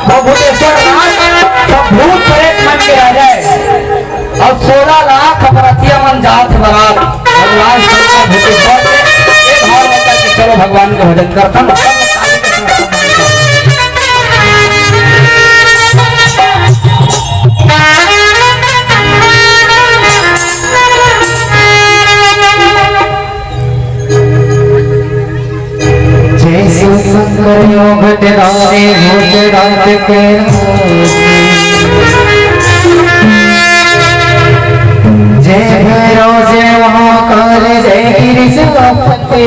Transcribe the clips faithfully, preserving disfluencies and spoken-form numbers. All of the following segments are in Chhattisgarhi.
वो भूतेश्वर नाथ सब भूत प्रेत मन के राजा हे। अउ सोलह लाख अपरतिया मन जात हे बरात भगवान शंकर भूतेश्वर के। ये भाव लेकर के चलो भगवान के भजन करथन। जय शिव शंकर यो घट रानी भूत रात के रानी। जय भैरव जय महाकाल जय गिरीश आपत्ति।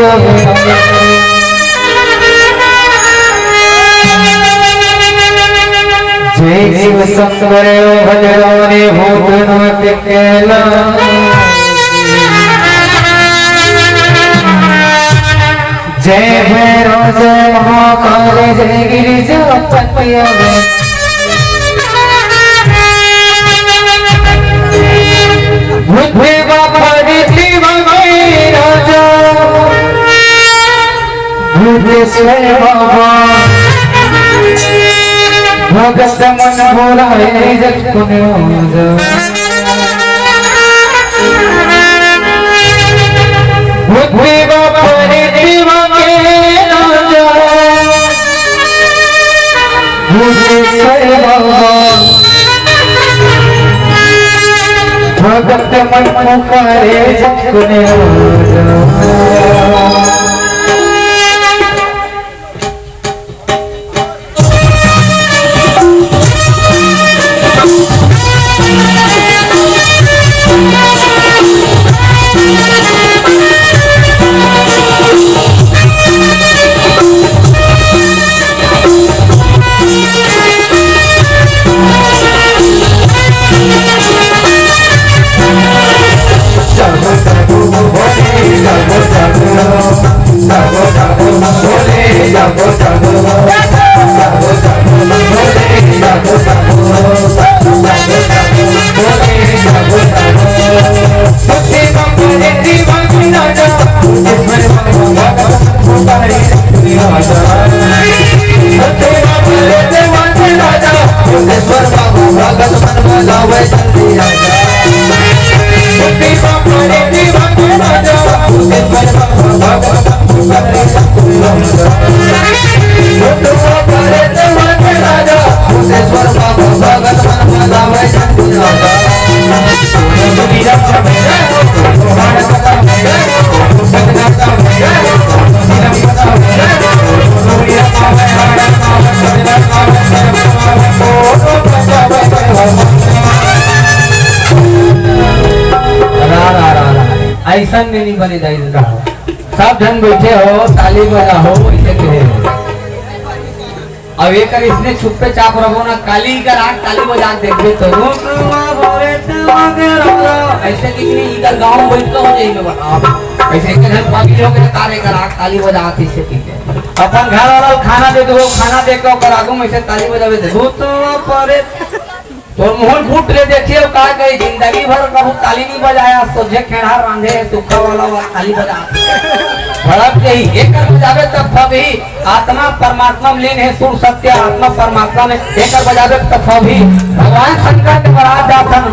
जय शिव शंकर यो घट रानी भूत रात के रानी। जय भैरव जय महाकाल जय गिरीश आपत्ति। भूत बाबा रे शिव के राजा, भूतेश्वर बाबा, भगत मन बोलाए जग पुन राजा। भूत बाबा रे शिव के राजा, भूतेश्वर बाबा, भगत मन पुकारे जग पुन राजा। अइसन में नहीं बने दाई दादा। सब झन बैठे हो, ताली बजा हो, इसे कहे हो। अब एक अइसने छुपे चाप रहो ना, काली कर आग ताली बजा के देखबे तो। अइसे कितनी इधर गांव में बैठ के हो जाएंगे बताओ। अइसे एक झन पागल हो गए, तारे कर आग ताली बजा, इसे ठीक है। अपन घर वाला खाना दे दो, खाना दे के ओकर आगू में से ताली बजावे दे। भूत परे तोर मुहूं फूट ले देखिए, का कही, जिंदगी भर कहूं ताली नहीं बजाया, सोझे खेड़ा रांधे, सुखा वाला वाला ताली बजा। भड़क यही, एकर बजावे तब सब ही आत्मा परमात्मा में लीन है, सुर सत्य आत्मा परमात्मा में, एकर बजावे तब सब ही भगवान शंकर के बरात जाथन,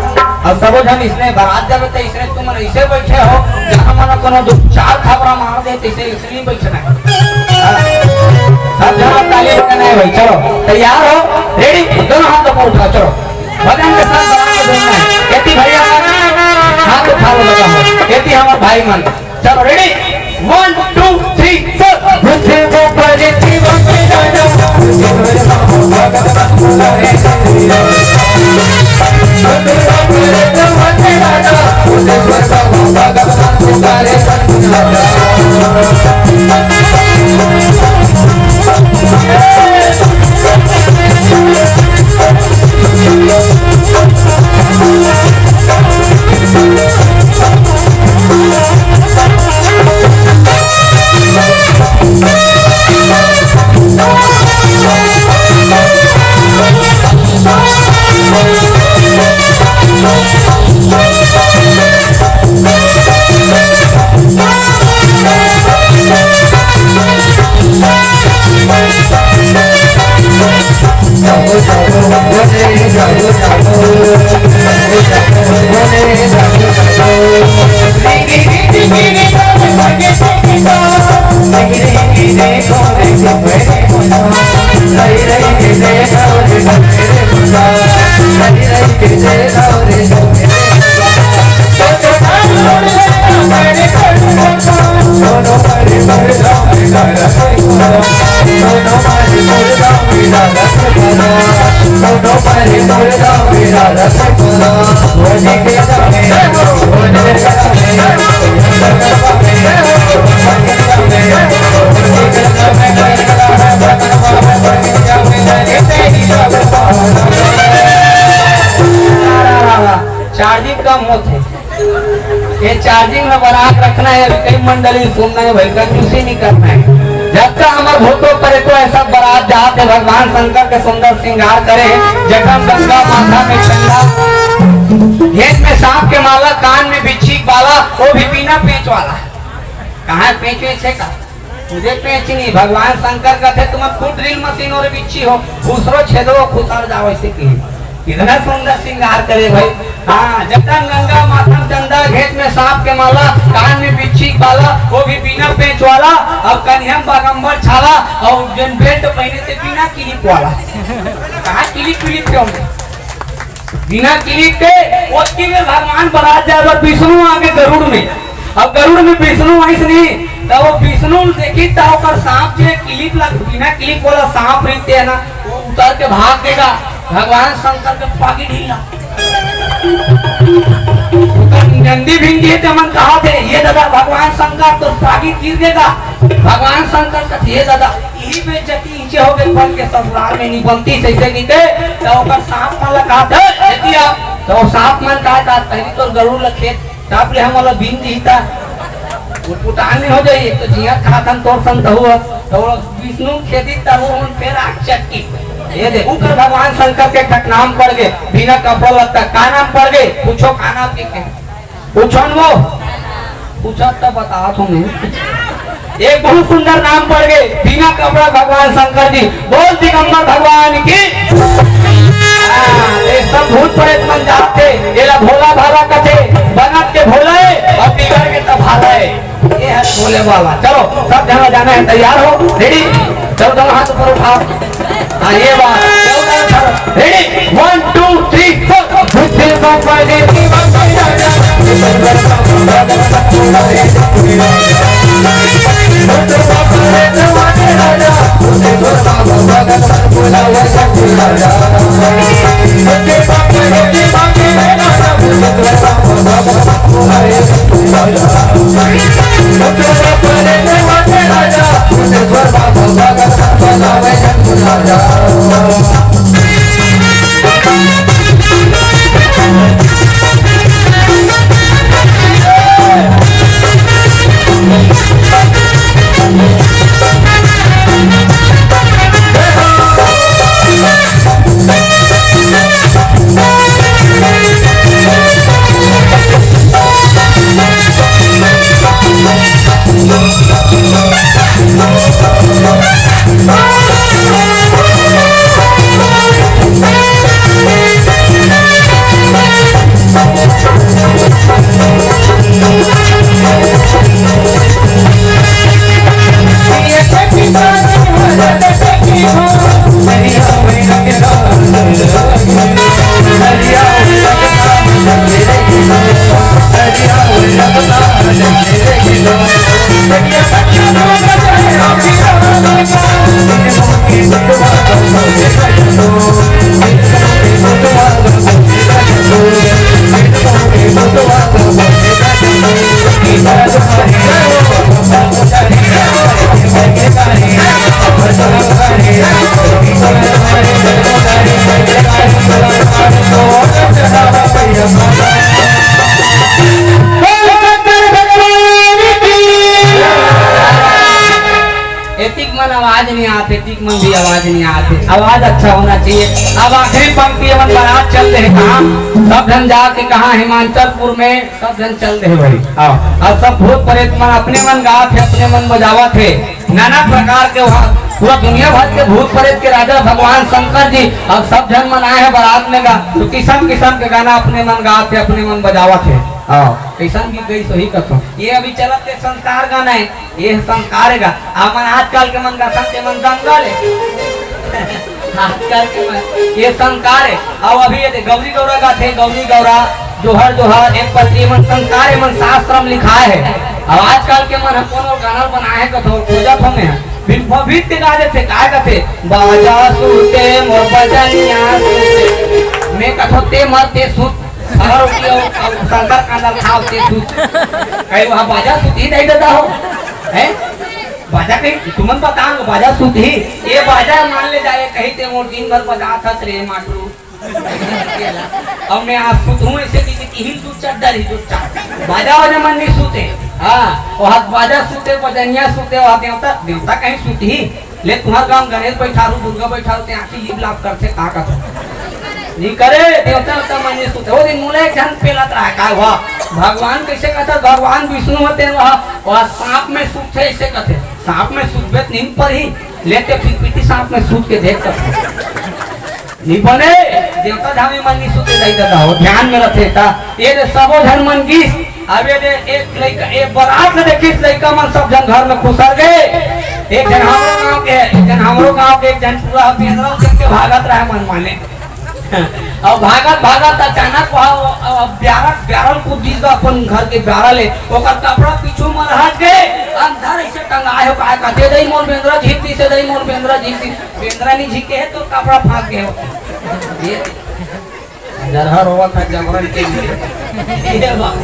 अउ सबो झन इसने बरात जावे तो इसने तुम ऐसे बैठे हो, जहाँ मन कोनो दो चार थपरा मार दे, तैसे इसने नहीं बैठना है। हाँ। सब झन ताली बजाना है भाई, चलो, तैयार हो, रेडी, दोनों हाथ ऊपर उठाओ, चलो। भजन के साथ बराबर बोलना है। एती भैया, हाथ उठा लो, लगा हो। एती हमारे भाई मन। चलो, ready? One, two, three, four। Charging कम होथे। ये चार्जिंग में बरात रखना है, अभी कई मंडली सुनना है भाई, कंजूसी नहीं करना है। जब तक हमर भूतो प्रेतो ऐसा बरात जात है भगवान शंकर के सुंदर श्रृंगार करे, जखम गंगा माथा में चंदा, घेंच में सांप के माला, कान में बिच्छी के बाला, वो भी बिना पेंच वाला। कहाँ पेंच वेंच है का? तुझे पेंच नहीं, भगवान शंकर कहते तुम खुद ड्रिल मशीन और बिच्छी हो, दूसरो छेदो खुसर जाओ ऐसे की। कितना सुंदर श्रृंगार करे भाई। हाँ, जखम गंगा माथा में चंदा, घेंच में सांप के माला, कान में बिच्छी के बाला, वो भी बिना पेंच वाला, और कनिया में बागंबर छाला, और जेन बेल्ट पहने थे बिना किलिप वाला। कहाँ किलिप विलिप के होंगे? बिना किलिप के ओतकी में भगवान बरात जाए बर विष्णु आगे गरुड़ में। अब गरुड़ में विष्णु आइस नहीं, त वो विष्णु देखी त ओकर सांप जे किलिप लग, बिना किलिप वाला सांप रहिथे ना, वो उतर के भाग देगा। भगवान शंकर के पागी ढीला। ओकर नंदी भिंडी है, ते मन कहा थे, "ये दादा भगवान शंकर तो पागी गिर देगा।" भगवान शंकर कहते, "ये दादा, यही बेइज्जती नीचे हो गई, बन के ससुराल में नहीं बनती, जैसे नहीं थे।" तो ओकर सांप मन ला कहा थे, "ये दिया।" तो वो सांप मन कहा था, "पहली तो गरुड़ ला खेत, तब ले हम वाला बीन दी था।" वो पुटान नहीं हो जाई, एक तो जिया खातन तोर संत हुआ, तो वो विष्णु खेती तब वो हम फिर आग चक्की। ये देखो, कर भगवान शंकर के ठक नाम पड़ गए, बिना कपड़ा लगता, का नाम पड़ गए? पूछो, का नाम के कहे? पूछो न वो, पूछो तो बता तुम्हें। एक बहुत सुंदर नाम पड़ गए, बिना कपड़ा भगवान शंकर जी। बोल दिगंबर भगवान की। हाँ, ये सब भूत प्रेत मन जाते, ये ला भोला भाला कथे, बनत के भोला है और बिगड़ के तो भाला है। ये है भोले बाबा। चलो, सब जगह जाना है, तैयार हो? रेडी? चलो, दोनों हाथ ऊपर उठाओ। हाँ, ये बात। Ready? One, two, three, four. एतिक मन आवाज नहीं आते, एतिक मन भी आवाज नहीं आते। आवाज अच्छा होना चाहिए। अब आखिरी पंक्ति, हमन बारात चल रहे कहाँ, सब झन जाके कहाँ, हिमाचलपुर में सब झन चल रहे भाई। हाँ। और सब भूत प्रेत मन अपने मन गात हे, अपने मन बजावत हे, नाना प्रकार के वहाँ पूरा दुनिया भर के भूत प्रेत के राजा भगवान शंकर जी, अब सब झन मन आए हे बारात में गा, तो किसम किसम के गाना अपने मन गात हे, अपने मन बजावत हे। हाँ, कइसन गीत गइस होही कथों। ये अभी चलत हे संस्कार गाना हे, ये संस्कार हे गा। हमन आजकल के मन गाथन ते मन दंगल हे। आजकल के मन, ये संस्कार हे। अउ अभी ये दे गौरी गौरा गाथे, गौरी गौरा, जोहर जोहर, एक पत्री, मन संस्कार हे, मन शास्त्र में लिखाय हे। अब आजकल के मन ह कोनो गाना बनाए हे कथों, खोजत हों मैं ह। बिन पवित्र गा देथे, काय कथे? बाजा सूते मोर बजनिया सूते। मैं कथों ते मर ते सूत, सारा रोटी अउ, अउ शंकर कांदा ल खाव ते सूत। कहे वहाँ बाजा सूत ही नहीं देता हो, हैं? बाजा कहीं तुमन बताओ, बाजा सूत ही। ये बाजा मान ले जाए कहीं ते मोर दिन भर बजात हस रे माटरू। अब मैं आज सुतहूँ ऐसे कि, कि हिल तू चद्दर ही चुपचाप। बाजा वाले मन नहीं सुते। हाँ, वो हाथ बाजा सुते, बजनिया सुते, वो हाथ देवता, देवता कहीं सुत ही। ले तुम्हार गाँव गणेश बैठा रू, दुर्गा बैठा रू, ते आँखी लिप लाप करथे, का करथे? नहीं करे, देवता, देवता मन नहीं सुते। वो दिन मोला एक झन पेलत रहा, का हुआ? भगवान कैसे कहता? भगवान विष्णु होते हैं, वह, वह सांप में सुते ऐसे कहते। सांप में सुतबे तो नहीं पर ही, लेते फिर पीटी सांप में सूत के देख सकते। नहीं बने, देवता धामी मन नहीं सुते जाई दादा हो, ध्यान में रथे ता। ये दे सबो झन मन गिस, अब ये दे एक लइका, एक बारात में देखिस लइका मन सब झन घर में खुसर गए। एक झन हमरो गांव के, एक झन हमरो गांव के, एक झन पूरा बेंदरा उतर के भागत रहे मन माने। अब भागत भागत अचानक वहाँ, अब ब्यारा, ब्यारा ल कूद दिस बा अपन घर के ब्यारा ले, ओकर कपड़ा पीछू में हट गए, अंदर ऐसे टंगाए हो, काय कहते, "दई मोर बेंदरा झीक दिस, दई मोर बेंदरा झीक दिस।" बेंदरा नहीं झीके हे तो कपड़ा फांस गए हो। ये जरहा रोवत है जबरन के लिए। ये बात।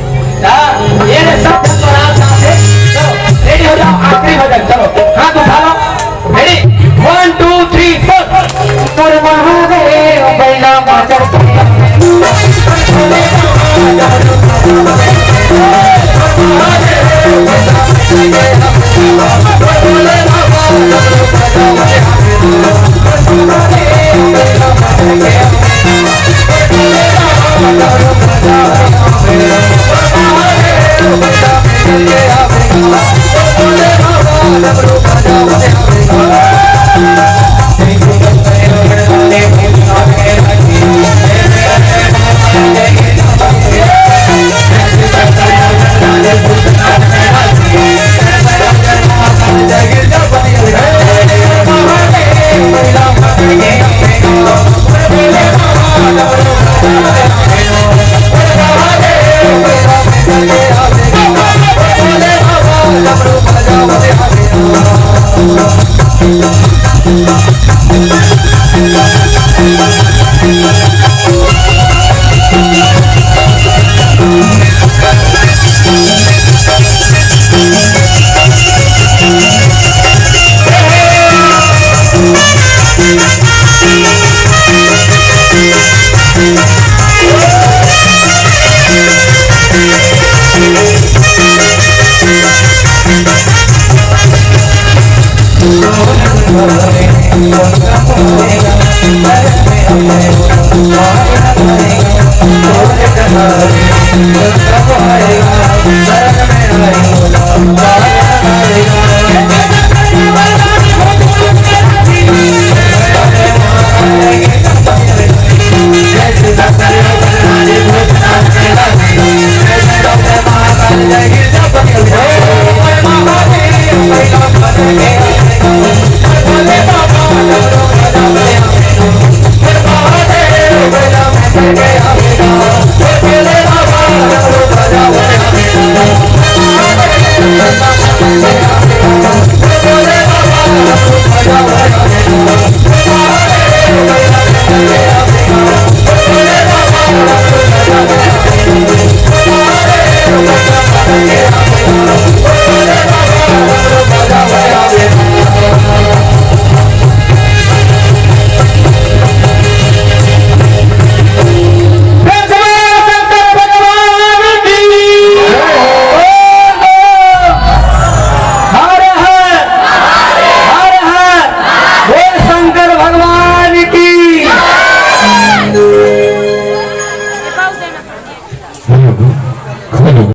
हाँ, ये रे सब बरात आते। चलो, रेडी हो जाओ, आखिरी भजन, चलो। हाथ उठा लो। Ready? One, two, three, four. मोर महादेव बैला बाजा।